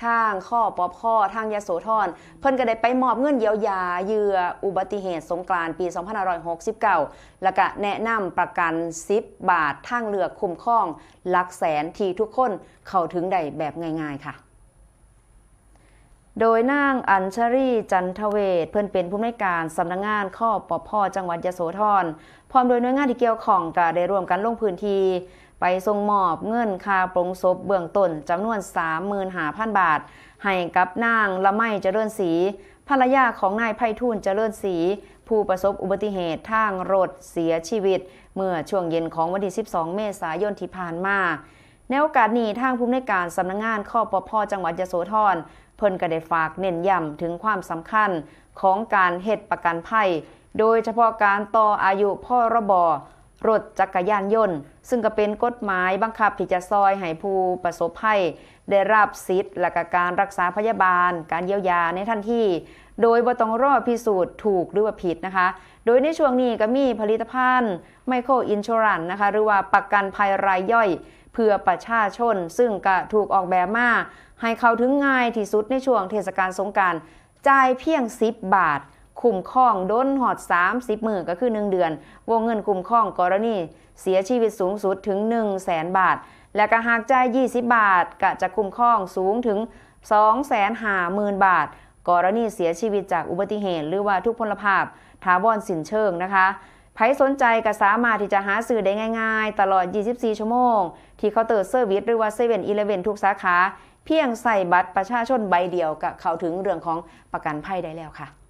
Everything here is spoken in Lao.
ທາງ ຄປພ ທາງຍະໂສທອນ ເພິ່ນກໍໄດ້ໄປມອບເງິນຢຽວຢາເຫຍື່ອອຸບັດຕິເຫດສົງການປີສອງພັນຫ້າຮ້ອຍຫົກສິບເກົ້າ ແລ້ວກໍແນະນຳປະກັນສິບບາດ ທາງເລືອກຄຸ້ມຄອງຫຼັກແສນທີ່ທຸກຄົນເຂົ້າເຖິງໄດ້ແບບງ່າຍໆ ຄ່ະ. ໂດຍນາງ ອັນຊະລີ ຈັນທະເວດ ເພິ່ນເປັນຜູ້ອຳນວຍການສຳນັກງານ ຄປພ ຈັງຫວັດຍະໂສທອນ ພ້ອມດ້ວຍໜ່ວຍງານທີ່ກ່ຽວຂ້ອງ ກໍໄດ້ຮ່ວມກັນລົງພື້ນທີ່ ໄປສົ່ງມອບເງິນຄ່າໂປງສົບເບື້ອງຕົ້ນຈຳນວນສາມໝື່ນຫ້າພັນບາດ ໃຫ້ກັບນາງ ລະໄມ ຈະເລີນສີ ພັນລະຍາຂອງນາຍ ໄພທູນ ຈະເລີນສີ ຜູ້ປະສົບອຸບັດຕິເຫດທາງລົດເສຍຊີວິດ ເມື່ອຊ່ວງເຢັນຂອງວັນທີສິບສອງ ເມສາຍົນທີ່ຜ່ານມາ. ໃນໂອກາດນີ້ ທາງຜູ້ອຳນວຍການສຳນັກງານ ຄປພ ຈັງຫວັດຍະໂສທອນ ເພິ່ນກໍໄດ້ຝາກເນັ້ນຢ້ຳເຖິງຄວາມສຳຄັນຂອງການເຮັດປະກັນໄພ ໂດຍສະເພາະການຕໍ່ອາຍຸ ພຣບ ລົດຈັກກະຍານຍົນ ຊຶ່ງກໍເປັນກົດໝາຍບັງຄັບທີ່ຈະຊ່ອຍໃຫ້ຜູ້ປະສົບໄພໄດ້ຮັບສິດ ແລະກະການລັກສາພະຍາບານ, ການຢຽວຢາໃນທັນທີ ໂດຍບໍ່ຕ້ອງລໍພິສູດຖືກ ຫຼືວ່າຜິດ ນະຄະ. ໂດຍໃນຊ່ວງນີ້ກໍມີຜະລິດຕະພັນ ໄມໂຄຣອິນຊູຣັນ ນະຄະ ຫຼືວ່າປະກັນໄພລາຍຍ່ອຍ ເພື່ອປະຊາຊົນ ຊຶ່ງກະຖືກອອກແບບມາໃຫ້ເຂົ້າເຖິງງ່າຍທີ່ສຸດໃນຊ່ວງເທດສະການສົງການ ຈ່າຍພຽງສິບບາດ ຄຸ້ມຄອງດົນຮອດສາມສິບມື້ ກໍຄືໜຶ່ງເດືອນ, ວົງເງິນຄຸ້ມຄອງກໍລະນີເສຍຊີວິດສູງສຸດເຖິງໜຶ່ງແສນບາດ ແລະກະຫາກຈ່າຍຍີ່ສິບບາດ ກະຈະຄຸ້ມຄອງສູງເຖິງສອງແສນຫ້າໝື່ນບາດ ກໍລະນີເສຍຊີວິດຈາກອຸບັດຕິເຫດ ຫຼືວ່າທຸກພົນລະພາບຖາວອນສິ້ນເຊີງ ນະຄະ. ໃຜສົນໃຈກໍສາມາດທີ່ຈະຫາຊື້ໄດ້ງ່າຍໆ ຕະຫຼອດ ຊາວສີ່ຊົ່ວໂມງ ທີ່ເຄົາເຕີເຊີວິສ ຫຼືວ່າເຊເວັ່ນອີເລເວັ່ນທຸກສາຂາ ພຽງໃຊ້ບັດປະຊາຊົນໃບດຽວ ກໍເຂົ້າເຖິງເລື່ອງຂອງປະກັນໄພໄດ້ແລ້ວຄ່ະ.